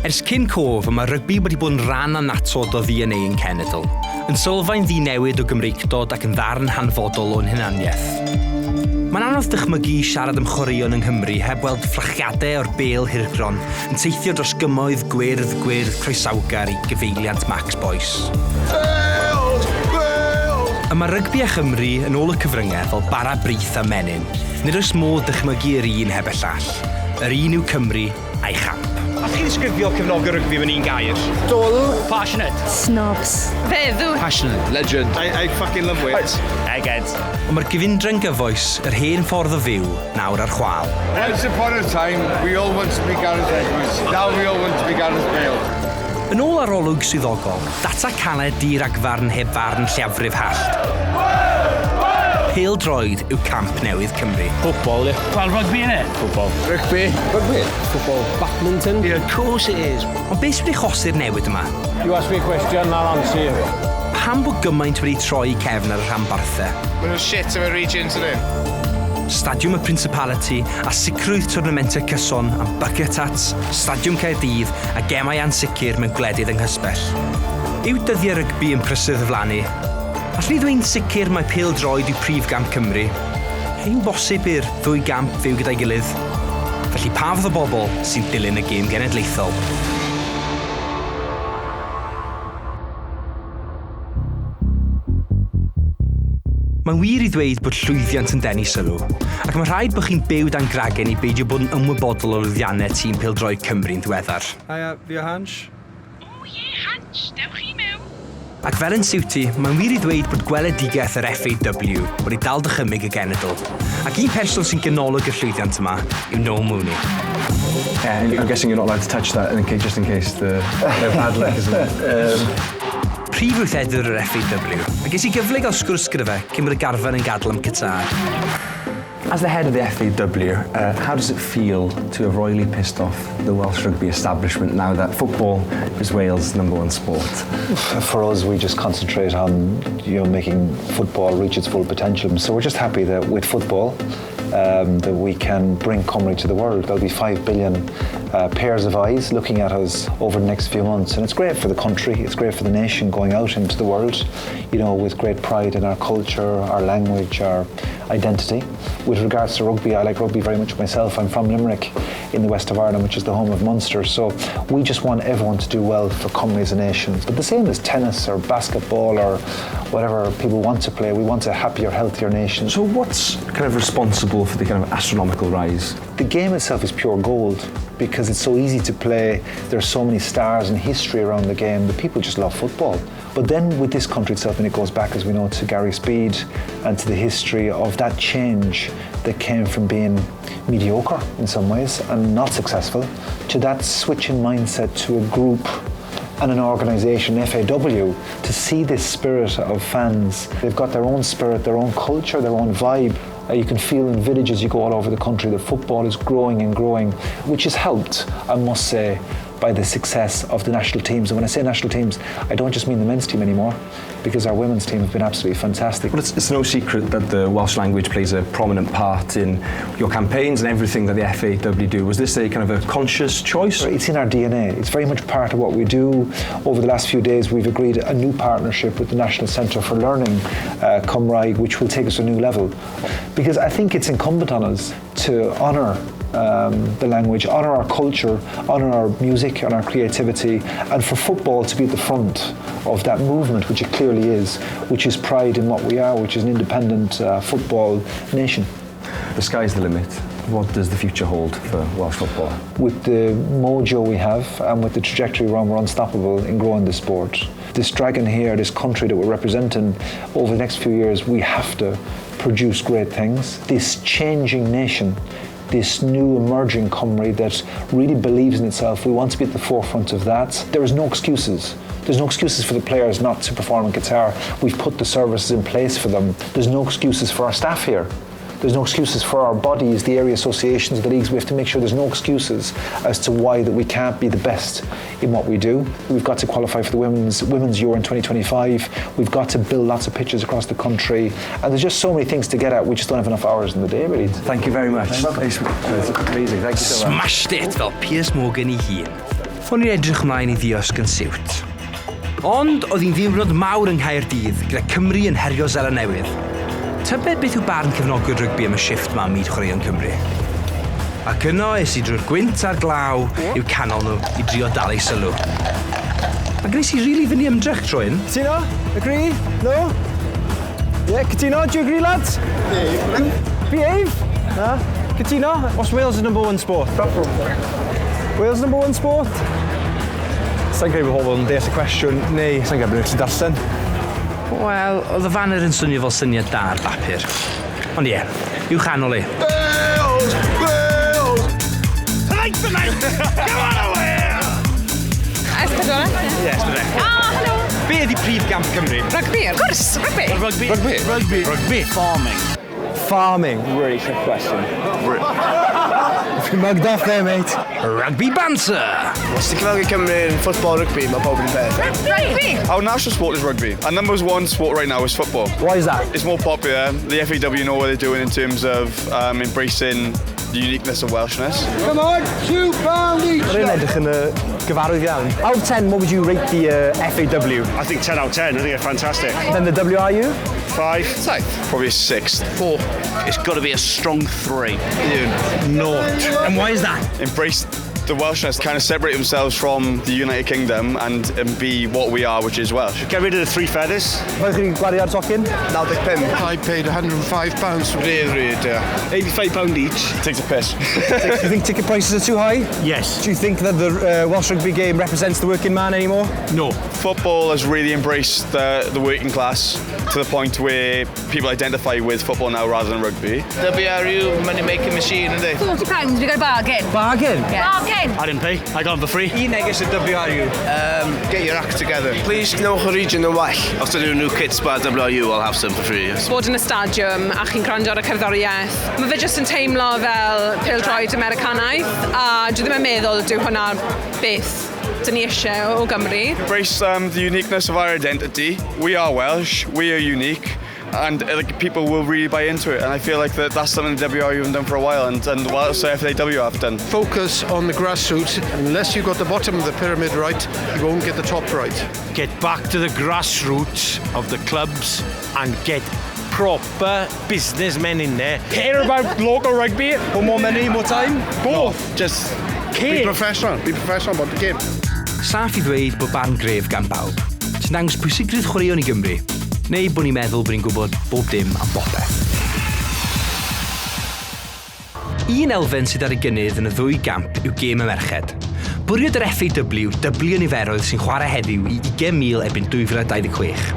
Ers cyn cof, mae rygbi wedi bod yn rhan annatod o DNA ein cenedl, yn sylfaen ddi-newid o Gymreictod ac yn ddarn hanfodol o'n hunaniaeth. Mae'n anodd dychmygu siarad am chwaraeon yng Nghymru heb weld fflachiadau o'r bêl hirgron yn teithio dros gymoedd gwyrdd gwyrdd croesawgar i gyfeiliant Max Boyce. Wales! Wales! Y mae rygbi a Chymru, yn ôl y cyfryngau, fel bara brith a menyn. Nid oes modd dychmygu yr un heb y llall. Yr un yw Cymru, a'i champ. Allwch chi ddisgrifio cefnogwr rygbi mewn un gair? Dwl. Passionate. Snobs. Feddw. Passionate. Legend. I, I fucking love Wales. Eggheads. Ond mae'r gyfundrefn gyfoes, yr hen ffordd o fyw, nawr ar chwâl. Once upon a time, we all want to be Gareth Edwards. Now we all want to be Gareth Bale. Yn ôl arolwg swyddogol, data caled di-ragfarn heb farn lleiafrif hallt. Pêl-droed yw camp newydd Cymru. Football, ie. Wel, rugby, innit? Football. Rugby. Rugby. Football. Badminton. Yeah, of course it is. Ond beth sydd wedi chosi'r newid yma? You ask me a question, I'll answer you. Pam bod gymaint wedi troi cefn ar y rhanbarthau? Maen nhw'n shit am y regions, ydyn. Stadiwm y Principality a sicrwydd twrnamentau cyson am bucket hats, Stadiwm Caerdydd a gemau ansicr mewn gwledydd anghysbell. Yw dyddiau rygbi yn prysur ddiflannu? Allwn ni ddweud yn sicr mai pêl-droed yw prif gamp Cymru? Yw'n bosib i'r ddwy gamp fyw gyda'i gilydd? Felly pa fath o bobl sy'n dilyn y gêm genedlaethol? Mae'n wir i ddweud bod llwyddiant yn denu sylw, ac mae rhaid bod chi'n byw dan gragen i beidio bod yn ymwybodol o lwyddiannau tîm pêl-droed Cymru'n ddiweddar. Haia, fi o Hansh. O ie, Hansh, dewch chi mewn. Ac fel yn siwti, mae'n wir i ddweud bod gweledigaeth yr FAW wedi dal dychymyg y genedl. Ac un person sy'n ganolog i'r llwyddiant yma yw Noel Mooney. Yeah, I'm guessing you're not allowed to touch that in case, just in case the bad luck, isn't it? Prif weithredwr yr FAW, a ges i gyfle i gael sgwrs gyda fe cyn bod y garfan yn gadael am Qatar. As the head of the FAW, how does it feel to have royally pissed off the Welsh rugby establishment now that football is Wales' number one sport? For us, we just concentrate on making football reach its full potential. So we're just happy that with football, that we can bring Cymru to the world. There'll be 5 billion pairs of eyes looking at us over the next few months, and it's great for the country, it's great for the nation going out into the world, with great pride in our culture, our language, our identity. With regards to rugby, I like rugby very much myself. I'm from Limerick in the west of Ireland, which is the home of Munster, so we just want everyone to do well for Cymru as a nation. But the same as tennis or basketball or whatever people want to play, we want a happier, healthier nation. So what's kind of responsible for the kind of astronomical rise? The game itself is pure gold because it's so easy to play. There's so many stars and history around the game that people just love football. But then with this country itself, and it goes back, as we know, to Gary Speed and to the history of that change that came from being mediocre in some ways and not successful, to that switch in mindset to a group and an organisation, FAW, to see this spirit of fans. They've got their own spirit, their own culture, their own vibe. You can feel in villages you go all over the country that football is growing and growing, which is helped, I must say, by the success of the national teams. And when I say national teams, I don't just mean the men's team anymore, because our women's team have been absolutely fantastic. Well, it's no secret that the Welsh language plays a prominent part in your campaigns and everything that the FAW do. Was this a kind of a conscious choice? It's in our DNA. It's very much part of what we do. Over the last few days, we've agreed a new partnership with the National Centre for Learning, Cymraeg, which will take us to a new level. Because I think it's incumbent on us to honour the language, honour our culture, honour our music and our creativity, and for football to be at the front of that movement, which it clearly is, which is pride in what we are, which is an independent football nation. The sky's the limit. What does the future hold for Welsh football? With the mojo we have and with the trajectory we're on, we're unstoppable in growing the sport. This dragon here, this country that we're representing over the next few years, we have to produce great things. This changing nation, this new emerging Cymru that really believes in itself, we want to be at the forefront of that. There is no excuses. There's no excuses for the players not to perform in Qatar. We've put the services in place for them. There's no excuses for our staff here. There's no excuses for our bodies, the area associations, the leagues. We have to make sure there's no excuses as to why that we can't be the best in what we do. We've got to qualify for the women's Euro in 2025. We've got to build lots of pitches across the country. And there's just so many things to get at. We just don't have enough hours in the day, really. Thank you very much. You're welcome. It's amazing. Thank you so much. Smashed it fel Piers Morgan ei hun. O'n i'n edrych mlaen i ddiosg yn siwt. Ond oedd hi'n ddiwrnod mawr yng Nghaerdydd gyda Cymru yn herio Seland Newydd. Tybed beth yw barn cefnogwyr rygbi am y shifft 'ma ym myd chwaraeon Cymru? Ac yno es i drwy'r gwynt a'r glaw i'w canol nhw i drio dal eu sylw. A gwnes i rili fyny ymdrech tro hyn. Cytuno? Agree? No? Yeah, cytuno? Do you agree, lads? Behave. Na? Cytuno? What's Wales' number one sport? Wales' number one sport? Sa'n credu bod pobl yn deall y cwestiwn, neu sa'n credu bod nhw'n gallu darllen. Wel, oedd y faner yn swnio fel syniad da ar bapur. Ond ie, i'w chanol i. Wales! Wales! Tonight, tonight! Come on away! S4C? Yes, bydde. Ah, helo. Be ydi prif gamp Cymru? Rygbi, wrth gwrs, rygbi. Rugby. Rugby. Rugby. Rugby. Farming. Farming. Really trick question. Mugged off there, mate. Rugby banter! Os ti'n cefnogi Cymru yn football rugby, mae pawb yn peth. Rygbi. Our national sport is rugby. Our number one sport right now is football. Why is that? It's more popular. The FAW know what they're doing in terms of embracing the uniqueness of Welshness. Come on, £2 each. Mae'n edrych yn gyfarwydd iawn. Out of 10, what would you rate the FAW? I think 10 out of 10. I think they're fantastic. Then the WRU? 5. Probably a 6. 4. It's got to be a strong 3. 0. And why is that? Embrace the Welshness, kind of separate themselves from the United Kingdom and be what we are, which is Welsh. Get rid of the three feathers. Faint chi wedi gwario ar tocyn? 95. I paid £105. Really, really, yeah. £85 each. Takes a piss. Do you think ticket prices are too high? Yes. Do you think that the Welsh rugby game represents the working man anymore? No. Football has really embraced the working class to the point where people identify with football now rather than rugby. WRU, money making machine, yndi? £40, we got a bargain. Bargain? Yes. Bargain. I didn't pay. I got them for free. Un neges y WRU. Get your act together. Please, gwnewch y region yn well. Os ydyn nhw kits by WRU, I'll have some for free. Yes. Bod yn y stadiwm a chi'n gwrando ar y cerddoriaeth. Mae fe jyst yn teimlo fel pêl-droed Americanaidd a dwi ddim yn meddwl dyw hwnna beth dyn ni eisiau o Gymru. Embrace the uniqueness of our identity. We are Welsh, we are unique, and like, people will really buy into it. And I feel like that's something the WRU haven't done for a while, and what the FAW have done. Focus on the grassroots. Unless you've got the bottom of the pyramid right, you won't get the top right. Get back to the grassroots of the clubs and get proper businessmen in there. Care about local rugby? For more money, more time? Both. Just Care. Be professional. Be professional about the game. Saff i ddweud bod barn gref gan bawb. Sy'n dangos pwysigrwydd chwaraeon i Gymru, neu bod ni'n meddwl bod ni'n gwybod bob dim am bopeth. Un elfen sydd ar ei gynnydd yn y ddwy gamp yw gêm y merched. Bwriad yr FAW dyblu y niferoedd sy'n chwarae heddiw i 20,000 erbyn 2026.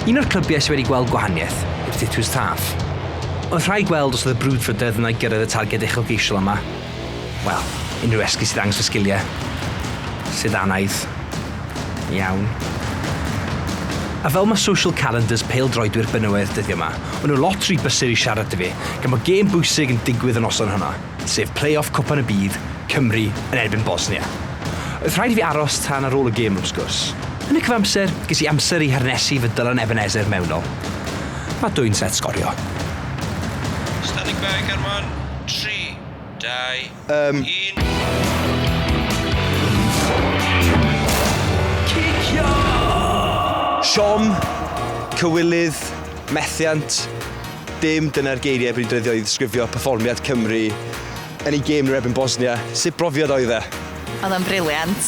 Un o'r clybiau sydd wedi gweld gwahaniaeth yw'r Titws Taf. Oedd rhaid gweld os oedd y brwdfrydedd yna i gyrraedd y targed uchelgeisiol yma. Wel, unrhyw esgus i ddangos fy sgiliau. Sydd anaidd. Iawn. A fel mae social calendars pêl-droedwyr benywaidd dyddiau yma, o'n nhw lot rhy brysur i siarad 'da fi, gan bod gêm bwysig yn digwydd y noson hwnna, sef play-off Cwpan y Byd, Cymru yn erbyn Bosnia. Oedd rhaid i fi aros tan ar ôl y gêm am sgwrs. Yn y cyfamser, ges i amser i harnesu fy Dylan Ebenezer mewnol. Mae dwy'n set sgorio. Standing by, Garmon. 3, 2, 1. Cicio! Siom, cywilydd, methiant, dim dyna'r geiriau bod ni'n defnyddio i ddisgrifio perfformiad Cymru yn ei gêm nhw erbyn Bosnia. Sut brofiad oedd e? Oedd o'n brilliant.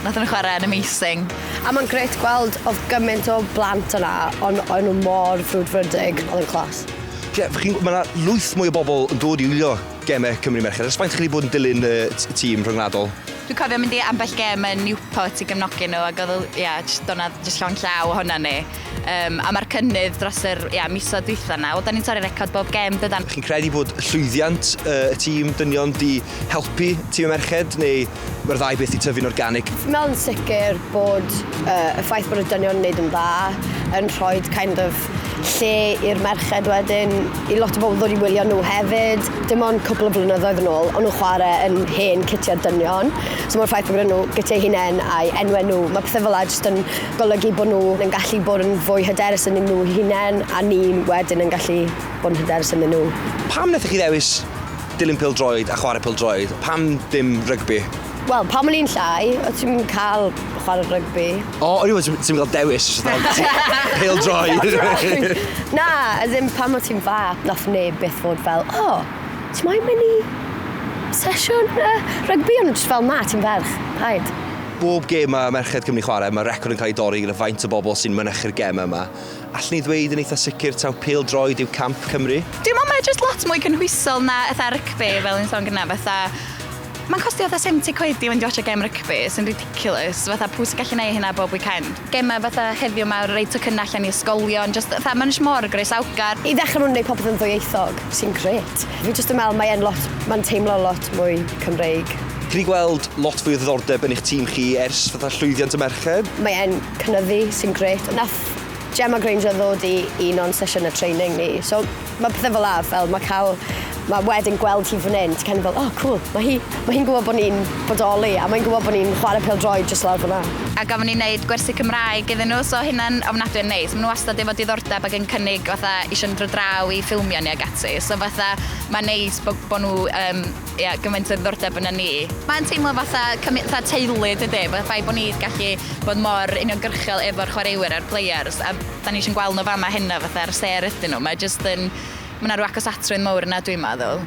Nath nhw chwarae yn amazing. A mae'n grêt gweld oedd gymaint o blant yna, ond o'n nhw mor frwdfrydig, oedd yn class. Ie, mae yna lwyth mwy o bobl yn dod i wylio gemau Cymru Merched. Ers faint chi wedi bod yn dilyn y tîm rhyngwladol? Dwi'n cofio mynd i ambell gêm yn Newport i gefnogi nhw ac oedd, ia, jyst o'na jyst llond llaw ohona ni. A mae'r cynnydd dros yr, ia, misoedd dwytha 'na. Wel, da ni'n torri record bob gêm, dydan? Chi'n credu bod llwyddiant y tîm dynion di helpu tîm y merched, neu mae'r ddau beth i tyfu'n organic? Fi'n meddwl yn sicr bod y ffaith bod y dynion yn neud yn dda yn rhoi kind of lle i'r merched wedyn, i lot o bobl ddod i wylio nhw hefyd. Dim ond cwpl o flynyddoedd yn ôl, o'n nhw'n chwarae yn hen citiau dynion. So mae'r ffaith bod gyda nhw gitiau hunain a'i enwau nhw, mae pethau fel 'na jyst yn golygu bod nhw yn gallu bod yn fwy hyderus yn nhw hunain a ni wedyn yn gallu bod yn hyderus yn nhw. Pam wnaethoch chi ddewis dilyn pêl-droed a chwarae pêl-droed? Pam dim rygbi? Wel, pan o'n i'n llai, o ti'n cael chwarae rygbi. O, o'n i'n meddwl ti'n cael dewis, pêl-droed. Na, as in pan o ti'n fach, nath neb byth fod fel, o, oh, ti'n moyn mynd i sesiwn rygbi? Ond just fel, na, ti'n ferch, paid. Bob gêm mae Merched Cymru chwarae, mae record yn cael ei dorri gyda faint o bobl sy'n mynychu'r gemau yma. Allwn ni ddweud yn eitha sicr taw pêl-droed yw camp Cymru? Dwi'n meddwl mae jyst lot mwy cynhwysol na fatha rygbi, fel ni'n sôn gynna, fatha mae'n costio fatha 70 quid i fynd i watcha gem rygbi, sy'n ridiculous. Fatha, pwy sy'n gallu neud hynna bob weekend? Gemau fatha heddiw ma, rhoi tocynnau allan i ysgolion, just fatha, mae'n jyst mor groesawgar. I ddechrau nhw'n gwneud popeth yn ddwyieithog, sy'n grêt. Fi jyst yn meddwl mae'n lot, mae'n teimlo lot mwy Cymreig. Chi wedi gweld lot fwy o ddiddordeb yn eich tîm chi ers fatha llwyddiant y merched? Mae'n cynyddu, sy'n grêt. Nath Gemma Grainger ddod i un o'n sesiynau training ni. So mae pethau fel la, fel mae cael, mae wedyn gweld hi fan hyn, ti'n kind of fel, oh cool, mae hi, mae hi'n gwybod bod ni'n bodoli a mae'n gwybod bod ni'n chwarae pêl-droed jyst lawr fyna. A gafon ni wneud gwersi Cymraeg iddyn nhw, so hynna'n ofnadwy yn neis. Maen nhw wastad efo diddordeb ac yn cynnig fatha eisiau dod draw i ffilmio ni ag ati. So fatha, mae'n neis bo nhw ia, gymaint o ddiddordeb yna ni. Mae'n teimlo fatha, fatha teulu, dydy, fatha ffaith bod ni'n gallu bod mor uniongyrchol efo'r chwaraewyr a'r players, a da ni eisiau gweld nhw fama hynna fatha'r ser ydyn nhw. Mae jyst yn, mae yna rhyw agosatrwydd mawr yna dwi'n meddwl.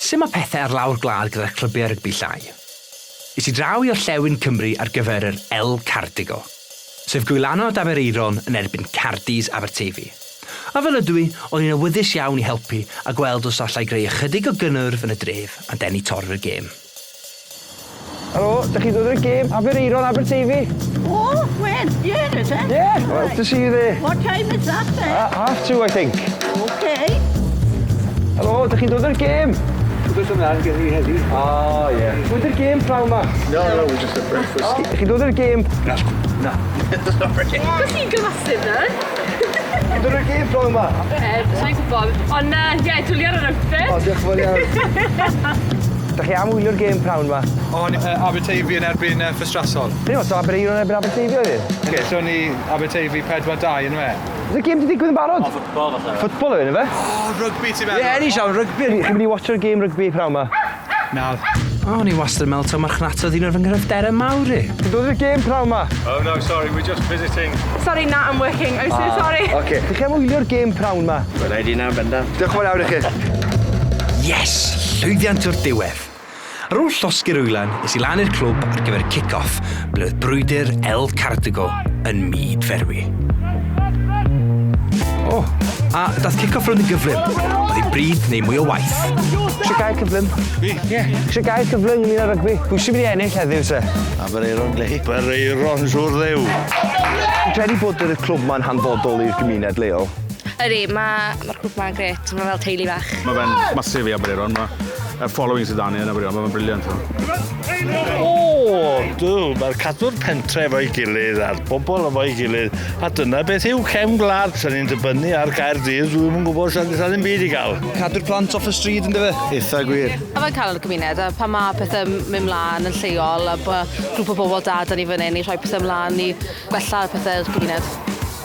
Sut mae pethau ar lawr gwlad gyda'r clybiau rygbi llai? Es i draw i orllewin Cymru ar gyfer yr El Cardigo, sef Gwylanod Aberaeron yn erbyn Cardis Aberteifi. A fel ydw i, o'n i'n awyddus iawn i helpu a gweld os allai greu ychydig o gynnwrf yn y dref a denu torf i'r gêm. Helo, dych chi'n dod i'r gêm Aberaeron Aberteifi? Oh, when? Yeah, is it? Yeah, well, to see you there. What time is that then? 2:30, I think. Okay. Helo, dych chi'n dod i'r gêm? Dod ymlaen gyda ni heddi. Oh, ie. Dod i'r gêm prawn ma? No, we just had breakfast. Dych chi'n dod i'r gêm? Na. Na. Sorry. Dych chi'n gymasu na? Dod i'r gêm prawn ma? Sa'n gwybod. Ond, ie, dwli ar yr outfit. O, diolch yn fawr iawn. Dych chi am wylio'r gêm prawn ma? On Aberteifi yn erbyn Ffostrasol. Be so Aberaeron yn erbyn Aberteifi oedd hi? Okay. So ni Aberteifi 4-2 yn we. Ydy y gêm di digwydd yn barod? O, ffwtbol falle. Ffwtbol oedd fe? O, rygbi ti'n meddwl? Ie, ni siarad rygbi. Chi'n mynd i watcho'r gêm rygbi prawn ma? Na. O, o'n i wastad yn meddwl taw marchnata oedd un o'r fy nghyfderau mawr i. Chi'n dod i'r gêm prawn ma? Oh no, sorry, we're just visiting. Sorry, na, I'm working. I'm so sorry. Okay. Chi am wylio'r gêm prawn ma? Wel, i na, bendant. Diolch yn fawr iawn i chi. Yes! Llwyddiant o'r diwedd. Ar ôl llosgi'r wylan, es i lan i'r clwb ar gyfer kick-off ble oedd brwydr El Cardigo yn myd ferwi. O, a dath kick-off rownd yn gyflym. Oedd hi'n bryd neu mwy o waith. Eisiau gair cyflym? Fi? Ie. Eisiau gair cyflym ynglyn â rygbi? Pwy sy'n mynd i ennill heddiw, se? Aberaeron glei. Aberaeron, siŵr ddew. Dwi'n credu bod y clwb ma'n hanfodol i'r gymuned leol. Ydy, mae'r clwb ma'n grêt. Mae fel teulu bach. Mae fe'n massive i Aberaeron. Mae'r following sydd 'da ni yn Aberaeron, mae fe'n brilliant. O, dw, mae'r cadw'r pentre efo'i gilydd a'r bobl efo'i gilydd. A dyna beth yw cefn gwlad. Sa'n ni'n dibynnu ar Gaerdydd, dwi'm yn gwybod sa'n sa ddim byd i gael. Cadw'r plant off y stryd yn dyfe? Eitha gwir. A fe'n cael y gymuned, a pan mae pethau mynd mlaen yn lleol, a bod grŵp o bobl da da ni fan hyn i rhoi pethau mlaen i gwella pethau'r gymuned.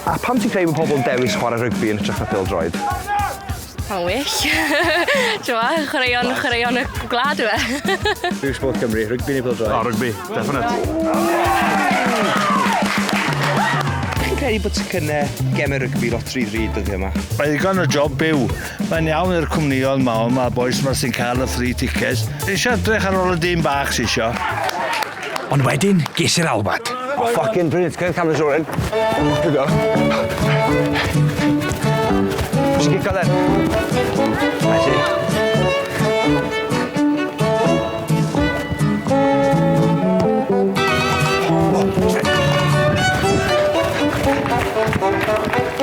A pam ti'n credu bod pobl yn dewis chwarae rygbi yn hytrach na pêl-droed? Mae'n well. Ti'n chwaraeon, chwaraeon y gwlad yw e. Rhyw sport Cymru, rygbi neu pêl-droed? O, rygbi, definite. Chi'n credu bod tocynnau gemau rygbi lot rhy ddrud dyddiau yma? Mae ddigon o job byw. Mae'n iawn i'r cwmnïoedd mawr, mae boys yma sy'n cael y free tickets. Eisiau edrych ar ôl y dyn bach sy'n isio. Ond wedyn, ges i'r alwad. Oh, fucking brilliant. Can I cameras rolling? Here we go. Just kick then. That's it.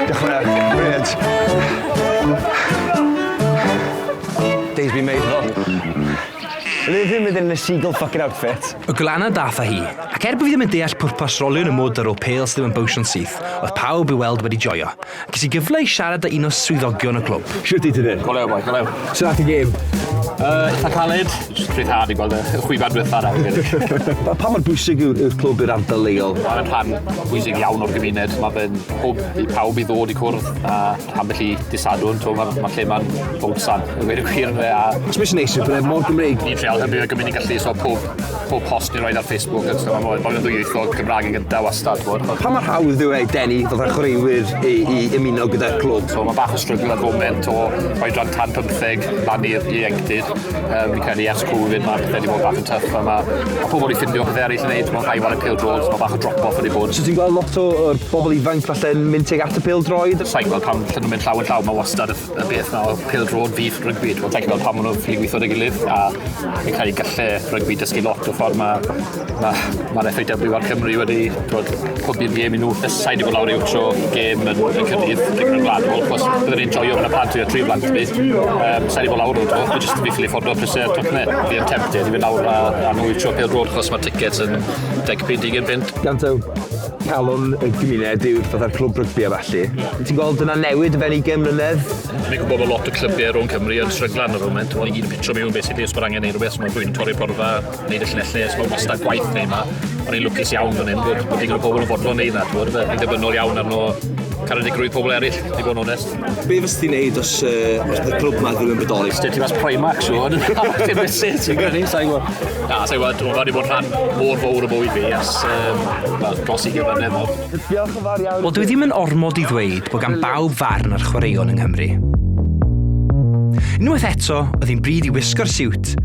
Diolch yn fawr. Brilliant. Day's been made, though. Olivia. ddim mynd in a seagull fucking outfit. Y gwlana dath â hi, ac er bo fi ddim yn deall pwrpas rolio yn y mwd ar ôl pêl sydd ddim yn bownsio'n syth, oedd pawb i'w weld wedi joio. Ges i gyfle i siarad â un o swyddogion y clwb. Shwt i ti dyn? Go lew, boi, go lew. Sut ath y gêm? Eitha caled. Jyst rhyddhad i gweld y chwiban dwytha 'na fi'n credu. Pa mor bwysig yw'r clwb i'r ardal leol? Mae'n rhan bwysig iawn o'r gymuned. Mae fe'n hwb i pawb i ddod i cwrdd a ambell i dydd Sadwrn, t'mo' ma' ma' lle ma'n bowmsan i weud y gwir yndyfe a... Os ma' isie neis yw bod e mor Gymreig. Ni'n treial hybu y gymaint ni'n gallu so pob pob post ni'n roid ar Facebook a t'mo' ma' mae'n ddwyieithog Cymraeg yn gynta wastad t'mod. Pa mor hawdd yw e i denu fatha chwaraewyr i i ymuno gyda'r clwb? So ma' bach o struggle ar foment o oedran tan 15 lan i'r ieuenctid. Fi'n credu ers Covid ma' pethe 'di bod bach yn tough a ma' ma' pobol 'di ffindio pethe eraill i neud, ma' rhai ware pêl-drod, so ma' bach o drop off wedi bod. So ti'n gweld lot o o'r bobl ifanc falle'n mynd tuag at y pêl-droed? Sai'n gweld pam allen nhw mynd llaw yn llaw, ma' wastad y y beth 'na o pêl-drod v rygbi, t'mod sai'n gweld pam ma' nhw ffili gweithio 'da'i gilydd a fi'n credu galle rygbi dysgu lot o ffordd ma' ma' ma'r FAW a'r Cymru wedi t'mod hwbu'r gêm i nhw. Sai 'di bod lawr i wtsio gêm yn yn Caerdydd, gêm ryngwladol, achos byddwn i'n joio gyda plant fi a tri o blant fi. Sai 'di bod lawr o dro, fi jyst fi ffili ffordo prise tocynne. Fi yn tempted i fynd lawr a, a nhw i wtsio pêl-droed achos mae'r tickets yn 10 punt, 20 punt. Gan taw calon y gymuned yw'r fatha'r clwb rygbi a ballu. Ti'n gweld yna newid o fewn 20 mlynedd? Fi'n gwybod bod lot o clybiau rownd Cymru yn stryglan ar y foment. Maen nhw i gyd yn pitcho mewn basically os bod angen neud rhywbeth, so mae rhywun yn torri'r porfa, neud y llinellau, so mae wastad gwaith neud 'ma. O'n i'n lwcus iawn fan hyn bod, bod digon o bobl yn fodlon neud 'na, t'mod, fe? Ni'n ddibynnol iawn arno caredigrwydd pobl eraill, i fod yn onest. Be fysa ti'n neud os, os bydd y clwb 'ma ddim yn bodoli? Sut ti mas Primark, siŵr. Ti'n busy, ti'n gwneud, sa'n gwybod. Na, sa'n gwybod, mae wedi bod rhan mor fawr o bywyd fi ers, um, well, dros 20 mlynedd nawr. Diolch yn fawr iawn. Wel, dwi ddim yn ormod i ddweud bod gan bawb farn ar chwaraeon yng Nghymru. Unwaith eto, oedd hi'n bryd i wisgo'r siwt,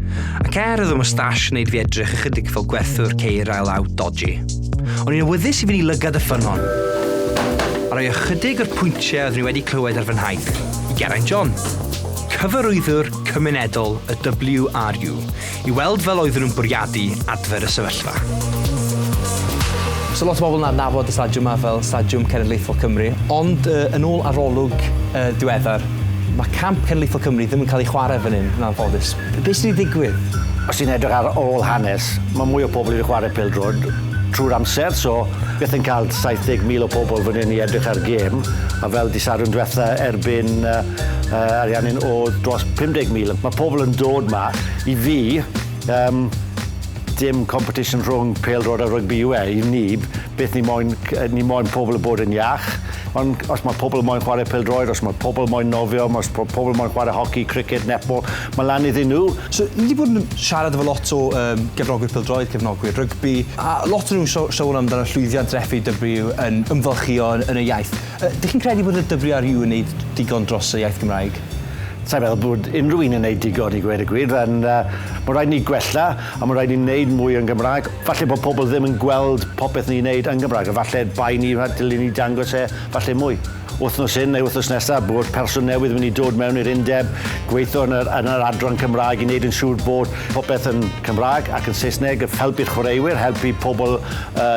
ac er oedd y moustache yn neud fi edrych ychydig fel gwerthwr ceir ail law dodgy, o'n i'n awyddus i fynd i lygad y ffynnon, a rhoi ychydig o'r pwyntiau oeddwn i wedi clywed ar fy nhaith i Geraint John, cyfarwyddwr cymunedol y WRU, i weld fel oedden nhw'n bwriadu adfer y sefyllfa. So lot o bobl yn adnabod y stadiwm 'ma fel Stadiwm Cenedlaethol Cymru, ond yn ôl arolwg diweddar, mae camp Cenedlaethol Cymru ddim yn cael ei chwarae fan hyn, yn anffodus. Be sydd wedi digwydd? Os ti'n edrych ar ôl hanes, mae mwy o pobl wedi chwarae pêl-droed trwy'r amser, so byth yn cael 70,000 o pobl fan hyn i edrych ar gêm, a fel dydd Sadwrn diwetha erbyn Ariannin oedd dros 50,000. Mae pobl yn dod 'ma, i fi, dim competition rhwng pêl-droed a rygbi yw e, i ni, beth ni moyn, ni moyn pobl y bod yn iach, ond os mae pobl moyn chwarae pêl-droed, os mae pobl moyn nofio, os mae pobl moyn chwarae hoci, cricket, netball, mae lan iddyn nhw. So, ni wedi bod yn siarad efo lot o gefnogwyr pêl-droed, cefnogwyr rygbi, a lot o'n nhw'n sôn amdano llwyddiant yr FAW yn ymfalchïo yn y iaith. Dych chi'n credu bod y WRU yn neud digon dros y iaith Gymraeg? Sa'n meddwl bod unrhyw un yn neud digon i gweud y gwir. And, mae rhaid ni gwella a mae rhaid ni wneud mwy yn Gymraeg. Falle bod pobl ddim yn gweld popeth ni'n neud yn Gymraeg, a falle bai ni, dylen ni dangos e falle mwy. Wythnos hyn neu wythnos nesaf bod person newydd yn mynd i dod mewn i'r undeb, gweithio yn yr adran Cymraeg i wneud yn siŵr bod popeth yn Cymraeg ac yn Saesneg, helpu'r chwaraewyr, helpu pobl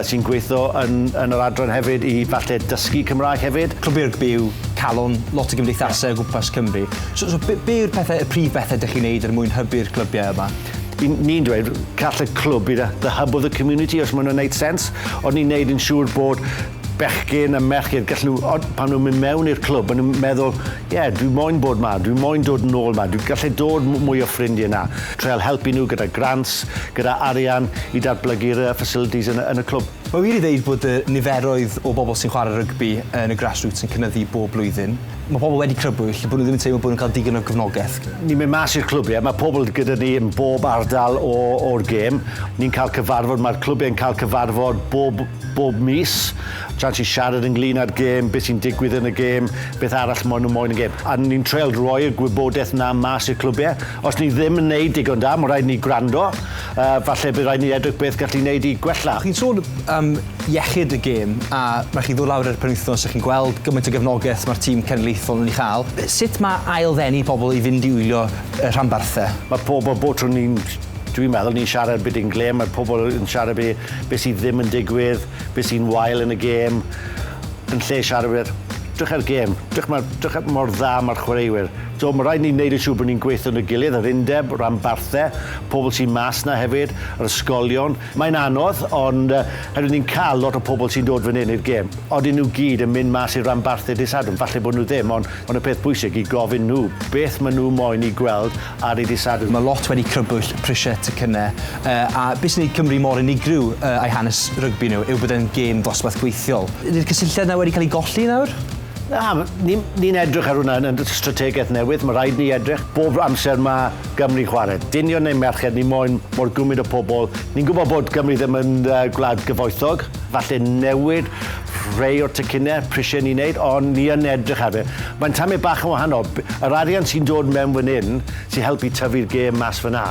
sy'n gweithio yn yr adran hefyd i falle dysgu Cymraeg hefyd. Clwb rygbi yw calon lot o gymdeithasau o gwmpas Cymru. So be yw'r pethau, y prif bethau ydych chi'n neud er mwyn hybu'r clybiau yma? Ni'n dweud, gall y clwb be the hub of the community os maen nhw'n neud sens, ond ni'n neud yn siŵr bod bechgyn a merched, gallen nhw, pan nhw'n mynd mewn i'r clwb, maen nhw'n meddwl, ie, yeah, dwi moyn bod ma, dwi moyn dod nôl ma, dwi'n gallu dod mwy o ffrindiau na. Treial helpu nhw gyda grants, gyda arian i datblygu'r facilities yn y clwb. Mae wir i ddeud bod y niferoedd o bobl sy'n chwarae rygbi yn y grassroots yn cynyddu bob blwyddyn. Mae pobl wedi crybwyll bod nhw ddim yn teimlo bod nhw'n cael digon o gefnogaeth. Ni'n mynd mas i'r clwbiau, mae pobl gyda ni yn bob ardal o'r gêm. Ni'n cael cyfarfod, mae'r clwbiau'n cael cyfarfod bob mis. Chance i siarad ynglyn â'r gêm, beth sy'n digwydd yn y gêm, beth arall maen nhw moyn y gêm. A ni'n treial roi'r gwybodaeth na mas i'r clwbiau. Os ni ddim yn neud digon da, mae rhaid ni gwrando. Falle bydd rhaid ni edrych beth gallu neud i gwella. Chi'n sôn am iechyd y gêm, a mae chi ddod lawr ar y penwythnos a chi'n gweld gymaint o gefnogaeth mae'r tîm cenedlaethol yn ei chael. Sut mae ail-ddenu pobl i fynd i wylio y rhanbarthau? Mae pobl bob tro ni'n, dwi'n meddwl, ni'n siarad beth i'n glem, mae pobl yn siarad beth sydd ddim yn digwydd, beth sy'n wael yn y gêm, yn lle siarad beth, drych ar gêm, drych mor dda mae'r chwaraewyr. So mae rhaid ni wneud yn siŵr bod ni'n gweithio yn y gilydd, yr undeb, rhanbarthau, pobl sy'n mas na hefyd, yr ysgolion. Mae'n anodd, ond hefyd ni'n cael lot o pobl sy'n dod fan hyn i'r gêm. Odyn nhw gyd yn mynd mas i'r rhanbarthau dydd Sadwrn? Falle bod nhw ddim, ond, ond y peth bwysig i gofyn nhw beth maen nhw moyn i gweld ar ei dydd Sadwrn. Mae lot wedi crybwyll prisiau tocynnau, a beth sy'n gwneud Cymru mor unigryw a'i hanes rygbi nhw yw bod e'n gêm ddosbarth gweithiol. Ydy'r cysylltiad 'na wedi cael ei golli nawr? Na, ni'n ni edrych ar hwnna yn, yn strategaeth newydd, mae rhaid ni edrych. Bob amser mae Gymru chwarae, dynion neu merched, ni moyn mor gwmyd o pobl. Ni'n gwybod bod Gymru ddim yn uh, gwlad gyfoethog, falle newid rhai o'r tocynnau, prisiau ni'n neud, ond ni yn edrych ar fe. Mae'n tamed bach yn wahanol. Yr arian sy'n dod mewn fan hyn, sy'n helpu tyfu'r gêm mas fyna,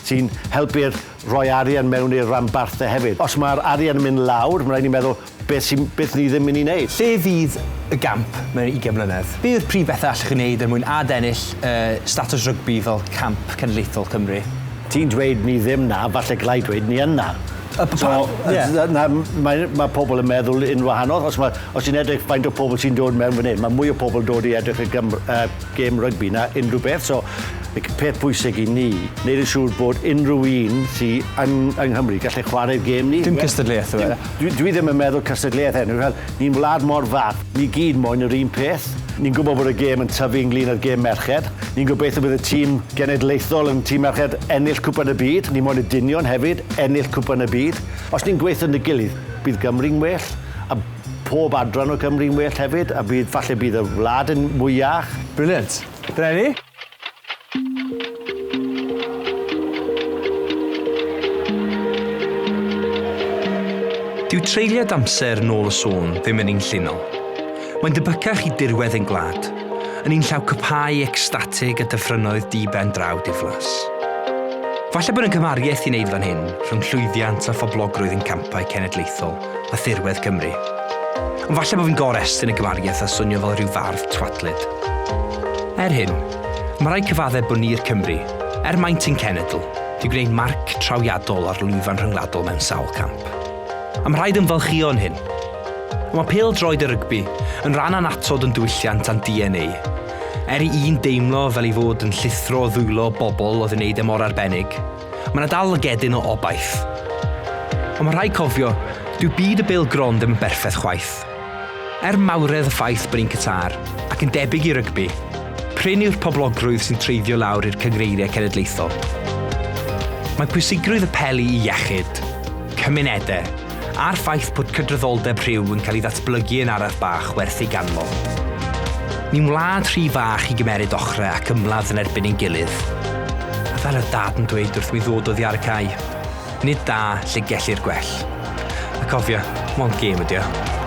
sy'n helpu'r rhoi arian mewn i'r ranbarthau hefyd. Os mae'r arian yn mynd lawr, mae rhaid ni meddwl, beth, sy'n, beth ni ddim mynd i wneud. Lle fydd y gamp mewn 20 mlynedd? Be yw'r prif bethau allwch chi wneud er mwyn adennill uh, statws rygbi fel camp cenedlaethol Cymru? Ti'n dweud ni ddim na, falle glai dweud ni yn na. So, yeah. na, mae, mae pobl yn meddwl yn wahanol. Os, mae, os ti'n edrych faint o pobl sy'n dod mewn fan hyn, mae mwy o pobl dod i edrych y gym, gêm rygbi na unrhyw beth. So, y peth pwysig i ni, wneud yn siŵr bod unrhyw un sy yng, yng Nghymru gallu chwarae'r gêm ni. Dim cystadleuaeth yw e? Dwi, dwi ddim yn meddwl cystadleuaeth enw. Fel, ni'n wlad mor fach, ni gyd moyn yr un peth. Ni'n gwybod bod y gêm yn tyfu ynglyn â'r gêm merched. Ni'n gobeithio bydd y tîm genedlaethol yn tîm merched ennill Cwpan y Byd. Ni moyn y dynion hefyd ennill Cwpan y Byd. Os ni'n gweithio yn y gilydd, bydd Gymru'n well, a pob adran o Gymru'n well hefyd, a bydd, falle bydd y wlad yn mwy iach. Brilliant. Dyna ni. Dyw treuliad amser yn ôl y sôn ddim yn un llinol. Mae'n debycach i dirwedd ein gwlad, yn un llaw cwpau ecstatig a dyffrynnoedd di-ben draw diflas. Falle bod yn cymhariaeth i wneud fan hyn rhwng llwyddiant a phoblogrwydd ein campau cenedlaethol a thirwedd Cymru. Ond falle bod fi'n gor-estyn y gymhariaeth a swnio fel rhyw fardd twadlyd. Er hyn, mae rhaid cyfaddef bod ni'r Cymry, er maint ein cenedl, 'di gwneud marc trawiadol ar lwyfan rhyngwladol mewn sawl camp. A mae rhaid ymfalchïo yn hyn. Ond mae pêl-droed a rygbi yn rhan annatod o'n diwylliant a'n DNA. Er i un deimlo fel ei fod yn llithro o ddwylo bobl oedd yn neud e mor arbennig, mae 'na dal lygedyn o obaith. Ond mae rhaid cofio, dyw byd y bêl gron ddim yn berffaith chwaith. Er mawredd y ffaith bod ni'n Qatar, ac yn debyg i rygbi, prin yw'r poblogrwydd sy'n treiddio lawr i'r cynghreiriau cenedlaethol. Mae pwysigrwydd y peli i iechyd, cymunedau, a'r ffaith bod cydraddoldeb rhyw yn cael ei ddatblygu yn araf bach werth ei ganmol. Ni'n wlad rhy fach i gymeryd ochrau ac ymladd yn erbyn ein gilydd. A fel oedd Dad yn dweud wrth mi ddod oddi ar y cae, nid da lle gellir gwell. A cofia, mond gêm ydi o.